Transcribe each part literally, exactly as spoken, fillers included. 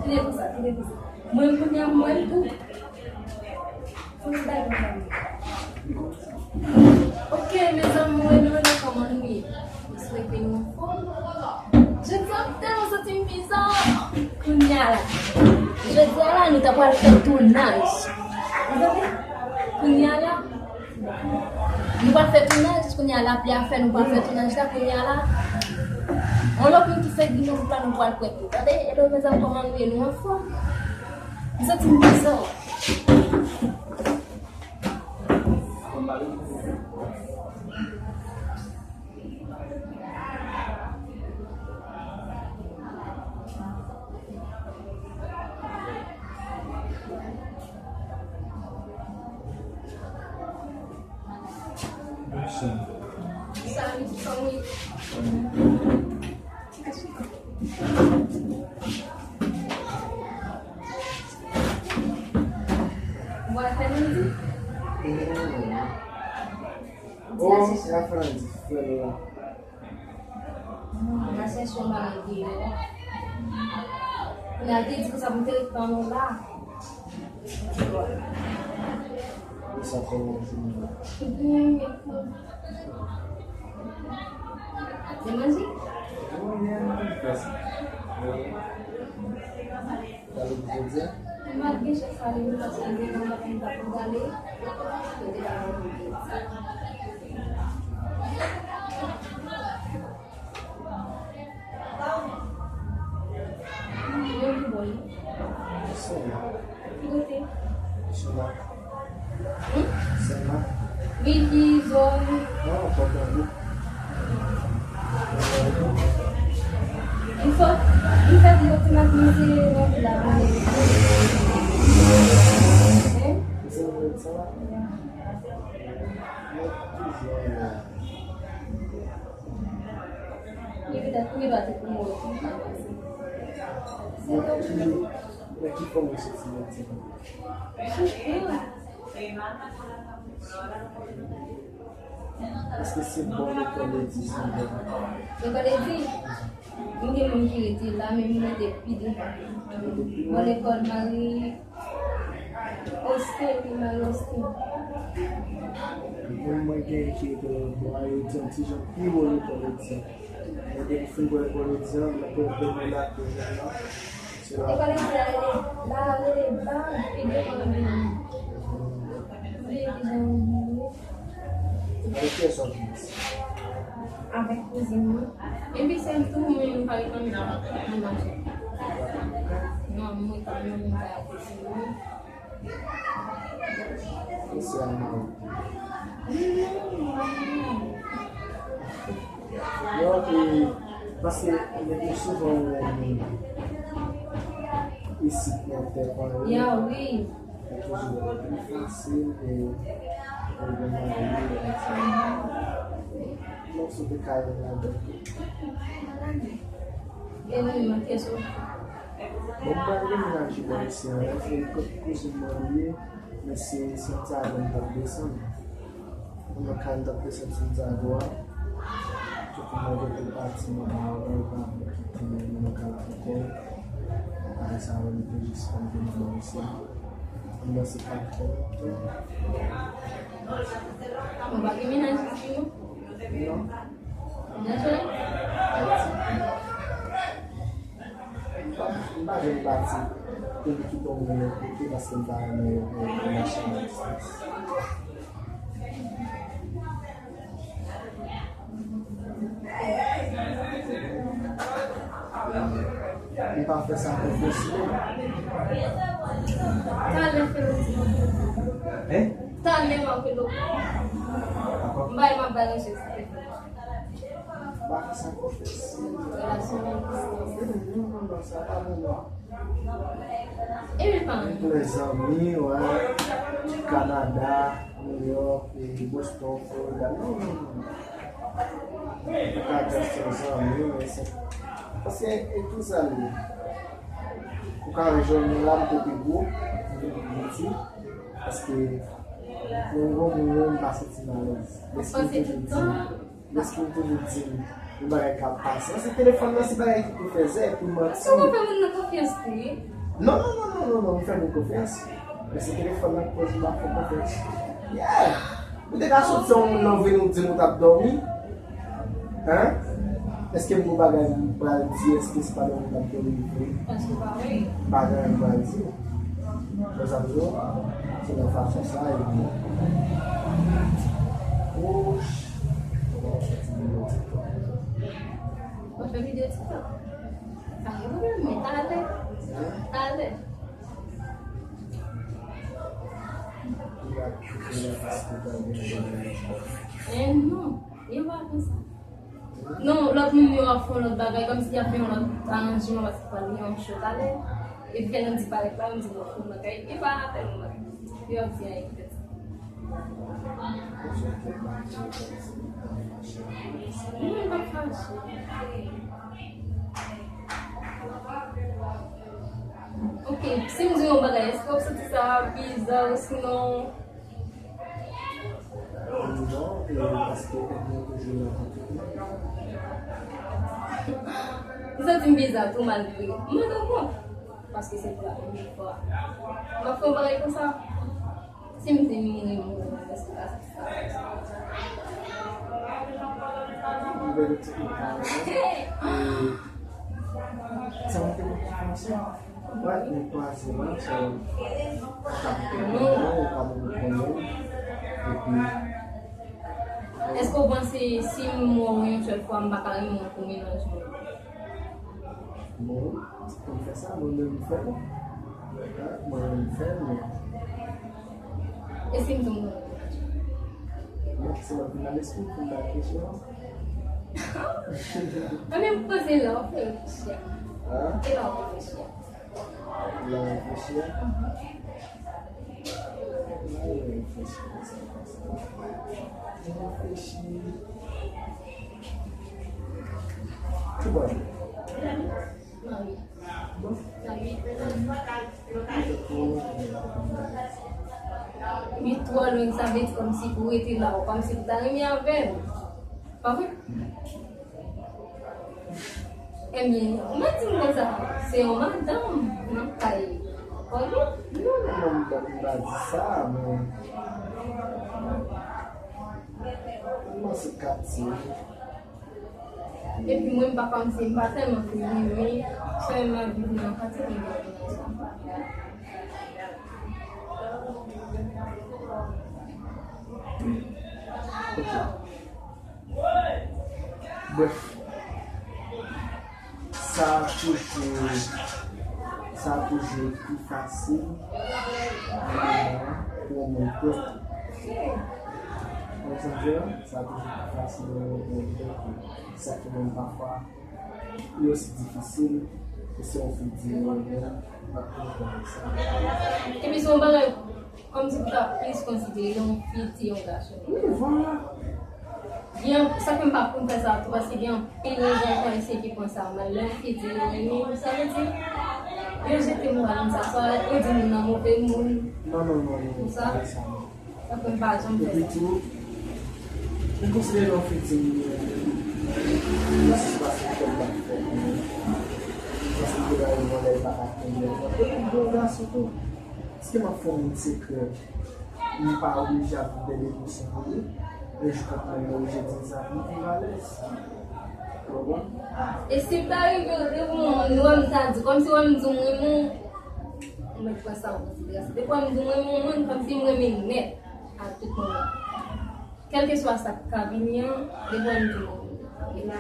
Kite konsa, kite konsa. Mwen kounye a, mwen tou. Fè yon bagay konsa. Ok, mezanmi, mwen nou menm kòman nou ye? Mwen swete nou anfòm. Jodi a, m tèlman santi m bizarre. Kounye a la. Jodi a la, nou ta pral fè tounaj. Ou tande? Kounye a la, nou pral fè tounaj, kounye a lapli a fè, nou pral fè tounaj la, kounye a la. Yon lòt moun ki fèk vin nan gwoup la, nou pral kwè tou. Tande? Hello, mezanmi, kòman nou ye? Nou anfòm? M santi m bizarre. Salut, fanmi. Ou pral fè midi? Oh, se a fè midi, frè la. Mwen chèche yon bagay deyò. Kounye a, te di konsa pou m te ret pandan w la. Sa kòmanse. Byen, byen. Te manje? Mwen, mwen, mwen, mwen. Gade pou jodi a. M pa t gen chans ale, men paske m gen yon bagay m t ap gade. Kote la mwen te di. Mwen ki bò li? Sena. Ki kote? Sena. Hmm? Sena. Wi, ki zòn? Non, pa tande. Li fò, li fè di yo te mèt manje nan vil la, manje. Hein? Mwen toujou la. Li petèt, li pa te pou mwen. Mwen toujou, mwen ki fò mwen soti nan ti. Èske se bò lekòl Edi se bò? Lekòl Edi? M gen moun ki rete la, men m rete pi devan. Bò lekòl Mari Osten, wi, Mari Osten. Moun mwen gen ki rete lòt bò a, yo di yon ti jan pi wo lekòl Edi a. Men depi fin bò lekòl Edi a, nan pwen pwen la, pwen la. Lekòl Edi a rele, la rele ba, pi devan nan Avèk kiyès w ap viv? Avèk kouzin mwen. Epi se m tou, mwen menm pa rekonèt nan mache. Non, mwen pa, mwen menm pa kouzin mwen. Mesye a mawon. Yo, e, paske nèg yo souvan wè moun isit nan tè pa yo. Ya, wi. Li toujou pli fasil e, e pou gen mari, e, sa. Mwen sou te ka yon ladan. E mwen menm, kiyès ou? Bon, m pa gen mennaj bò isi a, e kot kouzin mwen li ye, men se Santiago m t ap desann. Mwen nan kay m t ap desann Santiago a. Tout moun mande pou l pati, mwen pa wè l, pa vle kite mwen nan kay la ankò. Apre sa, mwen te jis fè m vin bò isi a. Mwen se pa twò lontan. Ou pa gen mennaj isi non? Non. Mennaj ou la? Ayiti. M pa, m pa janm pati pou m kite yon moun yon kote paske m pa renmen yo, yo, yo mache nan distans. M pa fè sa konfyans non. Talè fè yon ti konfyans. Hein? Talè m ap rele w. Dakò. M bay, m ap bay yon jès. Ba sa konfyans. Relasyon long distans. Non, non, non, sa pa bon non. E wi, pa. Avèk lè zanmi, wè, Kanada, New York, e Boston, Florida. Non, non, non. Ou ka jis yon zanmi, men se, paske e tou sa li ye. Ou ka wè jòl mwen la, m te pi gwo, m te pi piti, paske lè m gwo moun yo, m pa santi m alèz. Lèske m toujou di m, lèske m toujou di m, Yon bagay k ap pase. Se telefòn nan, se bagay ki pou fè zè, pou manti. Èske w fè moun nan konfyans tou, wi? Non, non, non, non, non, non, m fè moun konfyans. Men se telefòn nan k koz m pa fè konfyans. Yeah! Ou te ka soti yon moun nan vini ou di m ou t ap dòmi? Hein? Èske m gon bagay m pral di? Èske se pa dòmi m t ap dòmi vre? Èske w pa wè? M pa gen anyen m pral di w. Wè sa m di w? Se nan fason sa e byen. Wouch! Ou pa fè ti videyo TikTok. Mwen fè videyo TikTok. Pa gen pwoblèm, men talè. Talè. Eh non, yo pa konsa. Non, lòt moun yo ap fè yon lòt bagay, kòmsi y ap fè yon lòt aranjman, paske pral gen yon cho talè. Epi lè nou di parèt la, nou di lòt moun nan kay, e pa apèl mwen. Yo ap di anyen poutèt sa. Non, m ap fache. Ok, si m di yon bagay, èske w ap santi sa biza osinon? Non, e, paske èd mwen toujou nan kont mwen. M santi m biza tou malgre. M pa dakò. Paske se pou la premye fwa. M ap fè yon bagay konsa. Si m di m renmen w, èske w ka santi sa? M vle ti pita. E, sa mwen te konn panse. Wè, men twazyèm an, so, ou ka moute konnen, ou ka moute konnen. Epi, èske w panse si m wè w yon sèl fwa, m pa ka renmen w pou mennaj mwen? Bon, si pou m fè sa, mwen menm m fè l. Mwen menm m fè l, men. E si m di w m renmen w? Non, se lè w vin nan lespri m pou m ba l kesyon an. Mwen menm poze la, w fè reflechi a. Hein? E la, w reflechi a. Lè w reflechi a? Mhm. Lè w reflechi konsa, konsa. Lè w reflechi. Ki bò l ye? Marye. Bon. Marye. Li twò lwen, sa vle di kòmsi pou rete la, ou kòmsi pou ta renmen avè l. Pa vre? Ebyen, ou mèt di m konsa, se yon madanm nan kay kòlèg. Non, non, non, m pa, m pa di sa, men m panse katye. Epi mwen, m pa kòmsi, m pa tèlman fin renmen, sèlman viv nan katye, mwen pa renmen sa. Ok. Brèf, sa toujou, sa toujou pi fasil pou yon moun pran. Ou konprann sa m di a? Sa toujou pi fasil pou yon moun pran. Sa fè menm pafwa li osi difisil pou se yon fi di mwen menm, m ap konprann sa. Epi se yon bagay kòmsi pou ta plis konsidere yon fi di yon gason. Wi, vwala. Gen, sa fè m pa konn fè sa tou, paske gen anpil moun jan kòm se ki pran sa mal. Lè yon fi di yo renmen m, sa vle di yo jete moral moun sa, swa yo di moun nan move moun. Non, non, non, non, non, sa, pa sa, non. Sa fè m pa janm fè sa. Epi tou, m konsidere lè yon fi di m renmen m, se paske kè m pa fè pou mwen. Paske m te bay yon lè pa ka konn lè. Epi m te yon gason tou. Èske m ap fè yon moun sekrè? M pa oblije ap viv de lemosyon pou li. Men jis kont mwen, mwen oblije di sa pou m viv alèz. Ou konprann? E si m ta rive, rive yon moun, ou wè m ta di, kòmsi wè m di w m renmen w, ou mèt pran sa an konsiderasyon. Depi wè m di w m renmen w, mwen, kòmsi m renmen nèt a tout moman. Kèlkeswa sa k ka vini an, depi wè m di w m renmen w.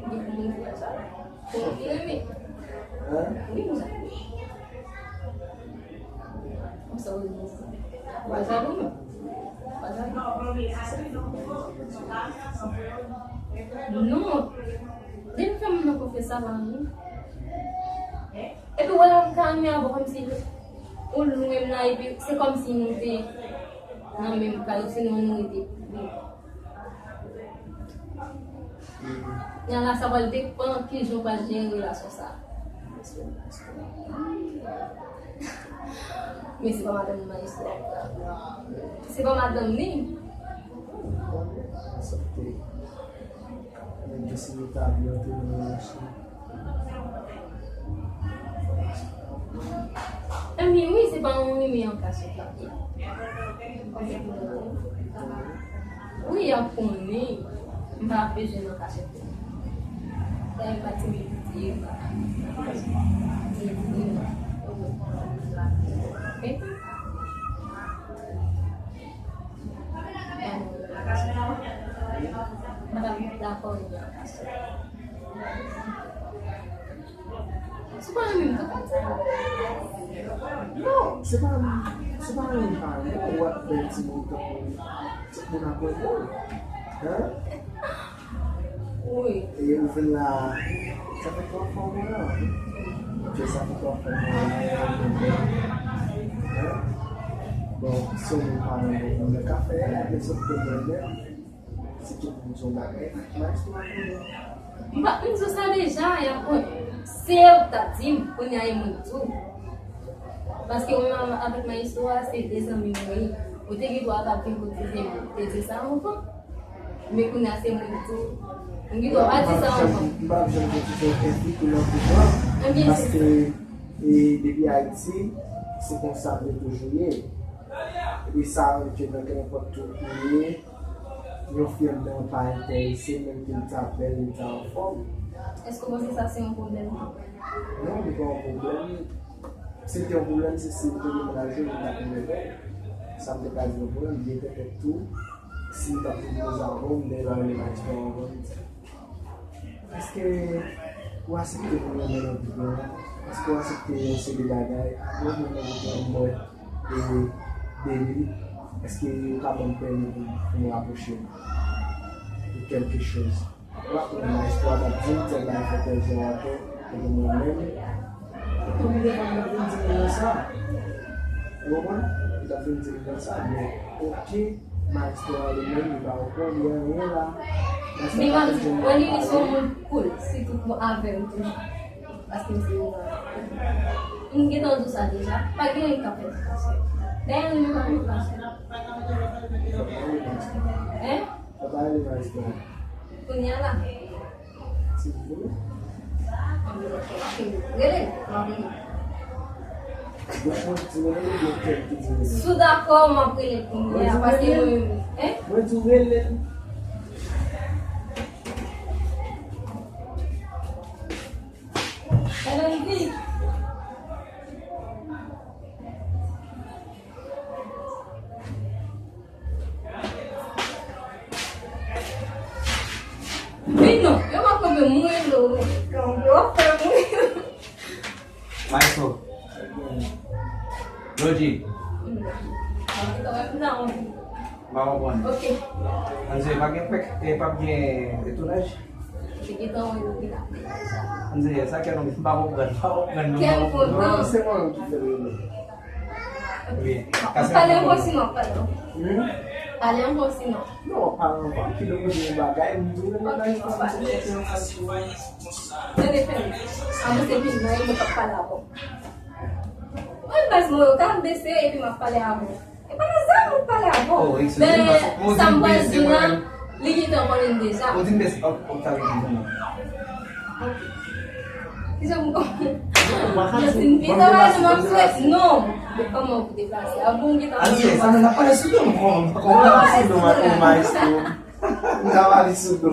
Gen moun ki fè sa. Pou mwen ki renmen. Hein? Wi, mwen. Konsa ou di sa. Ou pa jalou, non? Ou pa jalou? Non. Depi fè moun nan konfyans sa pa anyen. Epi wè la m ka renmen avè w kòmsi ou lwen m nan, epi se kòmsi nou te nan menm kay, osinon nou rete. Nan la, sa pral depann kijan w pral jere relasyon sa a. Men se pa madanm nan istwa. Se pa madanm ni. Sòt te. Nèg yo se yo ta vle antre nan relasyon. Ebyen wi, se pa yon renmen an kachèt la. Wi, y ap konnen. M pa bezwen nan kachèt. Sa e pa timidite, e pa. Ok? Madam, dakò, wi. Si w pa renmen m, tou pati. Non, se pa, se pa renmen m pa renmen w, w ap bèl timoun tankou tout moun ap renmen w. Hein? Wi. E ou vin la, sa fè twa fwa w la. Jè sa fè twa fwa w la. Hein? Bon, si w pa renmen m, mwen ka fè, men sòt ke mwen menm, si tout moun di yon bagay, Maestro a konnen. M pa, m di w sa deja, y ap wè. Se ou k t ap di m, kounye a e mwen k di w. Paske mwen menm avèk Maestro a, se de zanmi nou ye. Ou te gen dwa t ap vin pou di se mwen te di sa avan. Men kounye a se mwen ki di w. M gen dwa pa di sa ankò. M p ap janm konn si se yon konfli pou lòt bout lan. Paske, e, depi Ayiti, se konsa m te toujou ye. E sa rantre nan kenenpòt tout ou ye, yon fi anndan pa enterese, menm ke l ta bèl, li ta anfòm. Èske w panse sa se yon pwoblèm? Non, li pa yon pwoblèm. Si l te yon pwoblèm, se si m te demenaje, m t ap rive vè l. Sa m te ka di yon pwoblèm, byen petèt tou, si m t ap vin poze avè w, m te va rele Maestro anvan m di. Èske ou aksepte pou mwen nan vi mwen? Èske ou aksepte yon seri de bagay? Mwen menm nan vi mwen, mwen, e, de minit, èske ou ka ban m pèmi pou, pou m rapwoche m de kèlke choz? Ou ap konnen Maestro a t ap di m tèl bagay fè tèl jan atè, epi mwen menm, kòm devan m t ap vin di moun nan sa. Ou konprann? M t ap vin di moun nan sa, men oke, Maestro a li menm, li pa reponn, li anyen la. Maestro a pa konn jan l ap pale. Li pa di, wè, li se yon moun cool, sitou pou avè m toujou. Paske m se yon moun. M gentan di w sa deja, pa gen anyen k ap fèt fache. Dayè, nou menm pa konn fache. Fò pa rele Maestro. Hein? Fò pa rele Maestro. Kounye a la. Si w vle. Rele l. Bouch mwen ki di rele l oubyen kè m ki di rele l? Si w dakò, m ap rele l kounye a, paske mwen menm, hein? Mwen di w rele l. Elenvi. Vin non, yo pa kanpe mouri lo, kanpe w ap fè mouri. Maestro. Lodi. M pa konprann. Ok. Ann di, pa gen pèk, e p ap gen tounaj? Li gentan wè nou vin apre deja. Ann di, sa kè nou, m pa konprann, m pa konprann, non, m pa konprann. Kè m kontan. Non, se mwen ki fè l rele. Wi. Pale ankò sinon, pale. Hmm? Pale ankò sinon. Non, pale ankò, ki lè ou di yon bagay, m di w, men bagay sa, m di w, se yon fason. Tande, fè m. Avanse vin, mwen, mwen p ap pale avè w. Mwen, baz mwen, yo ka bese, epi m ap pale avè w. E pa nan zam ou pale avè w. Oh, eskize m, paske ou di m bese mwen menm. Li gentan konnen deja. Ou di m bese, ok, ok, ta vle di non. Ok. Kijan m konn? Mwen fin pita wè nou ap swet. Non. Kòman ou deplase? A bon, gentan. Ann di, sa nou ap pale sou do m, kòman, kòman ou pale sou do m, maestro? Nou ap pale sou do.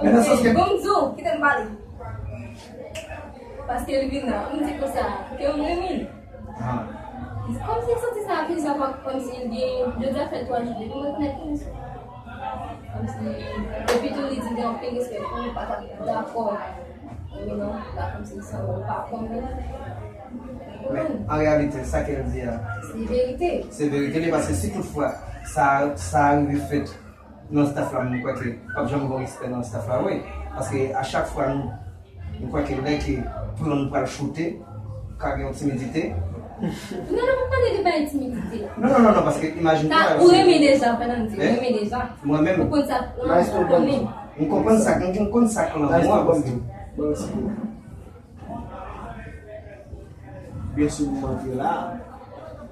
Men nan sans ke. Bon, m di w, kite m pale. Paske li vin la, m di konsa, ke m renmen l. Ah. Kòmsi m santi sa plizyè fwa, kòmsi l gen, jodi a fè twa jou depi m rekonèt li, mesye. Kòmsi, epi tou li di li gen anpil respè pou ou, pa t ap dakò. Wi, non, la kòmsi l sanble ou pa konn li. Men, an reyalite, sa ke l di a. Se verite. Se verite, li, paske si toutfwa, sa, sa rive fèt, nan staff la, mwen kwè ke p ap janm gen yon respè nan staff la, wi. Paske a chak fwa nou, mwen kwè ke lè ke plan nou pral choute, ka gen yon timidite. Non, non, pa pale de bay timidite la. Non, non, non, non, paske imajine twa, ou renmen deja, pandan m di, ou renmen deja. Mwen menm. Ou konn sa, ou konnen. M konprann sa, m konn sa k lan mwen, paske Byen si m antre la,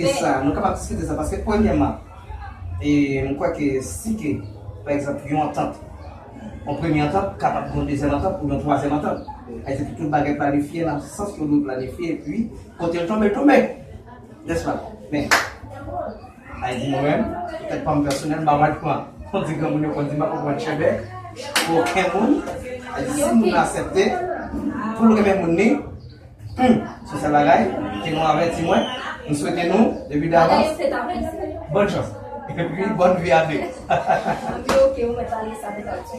diskite sa, nou kapab diskite sa, paske premyèman, e m kwè ke si ke, pa egzanp, yon antant, yon premye antant, kapab gen yon dezyèm antant ou yon twazyèm antant. Sa vle di tout bagay planifye nan sans ke w dwe planifye, epi kote l tonbe, l tonbe. Nèspa? Men, ay di mwen menm, petèt pa m pèsonèl, m pa pral pran. Kon di granmoun yo konn di, m pa konn pran tchèbèk pou okenn moun. Ay di si moun nan aksepte pou l renmen moun li, hmm, se sèl bagay ke nou avèti mwen, m swete nou depi davans bòn chans. Epi bòn vi a de. Anpi oke, ou mèt pale sa pou ta di.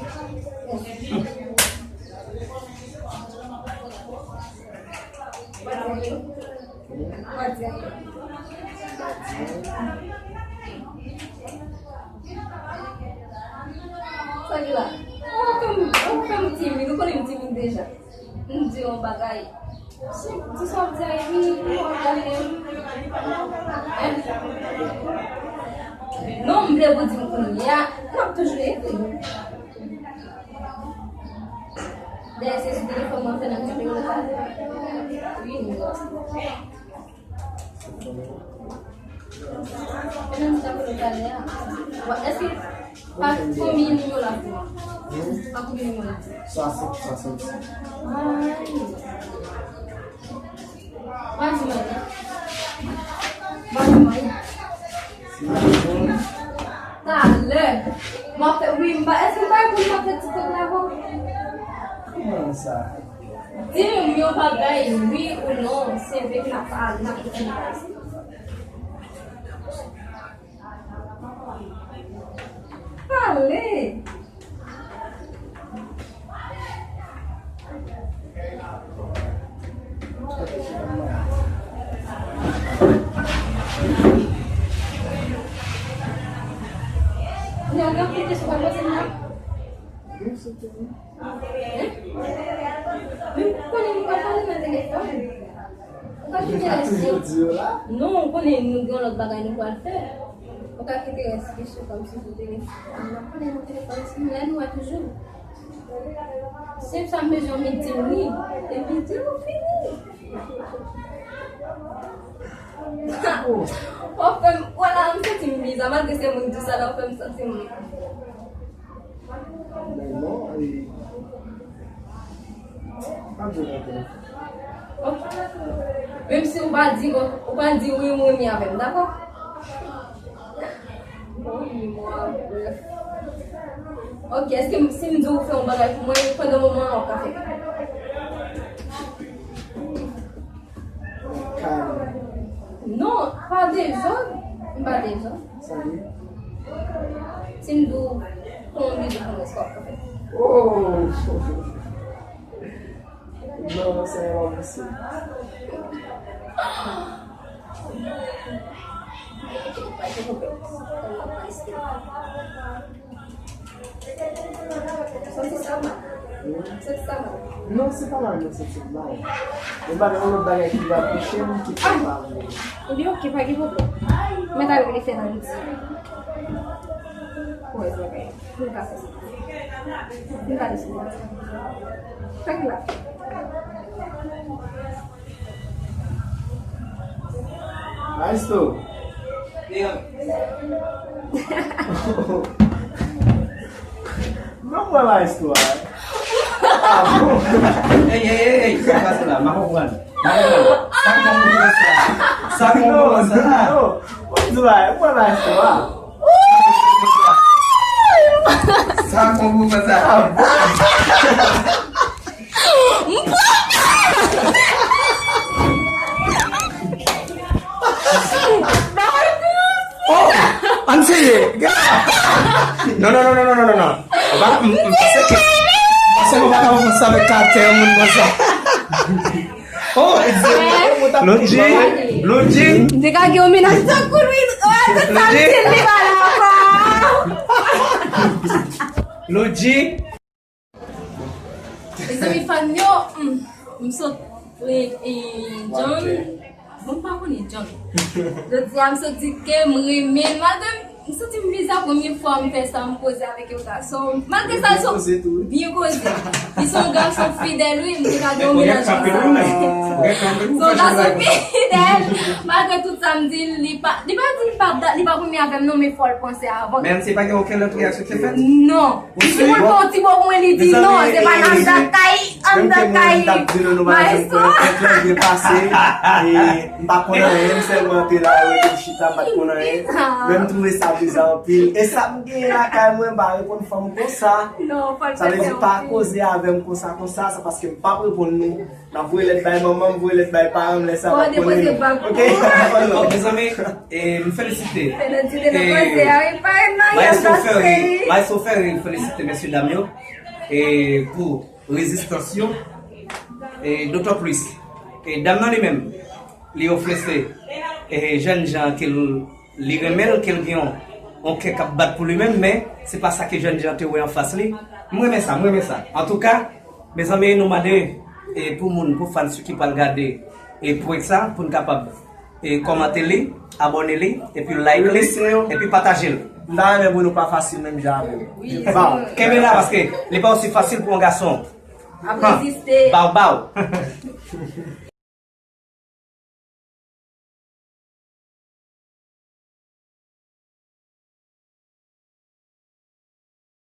Sa ki la? Ou fè m, ou fè m timid, ou konnen m timid deja. M di yon bagay. Si, si sa w di a, epi w ap gade m. Hein? Non, m vle pou di m kounye a, m ap toujou ekri. Dèyè se sou telefòn mwen fè nan ti peyi la. Wi, m wè. E nan ti apre talè a. Wa, èske pa konbyen nimewo la pou mwen? Pa konbyen nimewo la? Swasant, swasant. Ay. Pa di mwen. Pa di mwen. Talè. M ap fè, wi, m pa, èske m pa reponn m ap fè TikTok la avè w? Kòman sa? Di m yon bagay, wi ou non, se vre ke n ap pale, n ap fè bagay. Pale! Nèg ap kite sou pa pase nan. Hein? Men ou konnen nou pral pale nan telefòn. Ou ka kite rès yo. Non, ou konnen nou gen lòt bagay nou pral fè. Ou ka kite rès kesyon kòmsi sou telefòn. N ap pale nan telefòn, si lè nou wè toujou. Se sa m bezwen, m di m wi. Epi di m fini. W ap fè m, wala, m santi m biza, malgre se moun di sa la, w fè m santi m. Men non, e, pa di nan telefòn. Menm si ou pa di, ou pa di wi, ou renmen avè m, dakò? Bon, wi, mwen, bref. Ok, èske m- si m di w fè yon bagay pou mwen, pandan moman an, w ka fè l? Kalm. Non, pa dezòd. M pa dezòd. Sa vle? Si m di w fè yon mizik pou mwen, èske w ap ka fè l? Oh! Non, sa e pa posib. Santi sa mal. Santi sa mal. Non, se pa mal, non, santi mal. Men pa gen yon lòt bagay ki va pouse m ki fè m pa vle. Ebyen, ok, pa gen pwoblèm. Mèt al rele fè nan midi. Pou wè bagay. Pou n ka fè sa. Pou n ka deside. Fèk la. Maestro. Non, mwen maestro a. Ah, bon. Ey, ey, ey, ey, sa k pase la? M pa konprann. M pa konprann. Sa k pase la? Sa k pase la? Non, non. Mwen di la, mwen maestro a. Sa k pase la? Ah, bon. Oh, ann seye. Non, non, non, non, non, non, non. Ba, m, m, se ke, se mwen pa ka fè sa avèk karaktè yon moun konsa. Oh, Lodji, Lodji. M te ka gen yon mennaj tankou li, oh, tout sa m di li pa la ankò. Lodji. Mezanmi, fan yo, hmm, m sot, e, e, John. Bon, m pa konnen John. Jodi a, m sot di ke m renmen l. Malgre m santi m biza, premye fwa m fè sa, m koze avèk yon gason. Malgre sa, l se byen koze. Li se yon gason fidèl, wi, m te ka gen yon mennaj konsa. Se yon gason fidèl. Malgre tout sa m di l, li pa, li pa di li pa, li pa renmen avè m, non, men fò l panse avan. Menm si pa gen okenn lòt reyaksyon ki fèt? Non. Li di pou l fè yon ti bo pou mwen, li di non, se pa nan anndan kay, anndan kay maestro. M pa konn anyen, m sèlman te la, yo te chita, m pa t konn anyen. Men m twouve sa biza anpil. E sa m genyen lakay mwen, m pa reponn fanm konsa. Sa vle di, pa koze avè m konsa, konsa, se paske m p ap reponn nou. N ap voye lèt bay manman m, voye lèt bay paran m, lè sa m ap konnen nou. Ok, pa pwoblèm. Bon, mezanmi, e, m felisite. Maestro Ferry, Maestro Ferry felisite mesye dam yo, e, pou rezistans yo, e, dotan plis. E, dam nan li menm, li ofese, e, jèn jan ke l Li renmen l, ke l gen yon, yon kè k ap bat pou li menm, men se pa sa ke jèn jan te wè anfas li. M renmen sa, m renmen sa. Antouka, mezanmi, nou mande, e, pou moun, pou fans yo ki pral gade, e, prank sa, pou n kapab, e, kòmante li, abòne li, epi like li, epi pataje l. M ta renmen pou nou pa fasil menm jan avè m. Kenbe la, paske li pa osi fasil pou yon gason. Ap reziste. Baw, baw.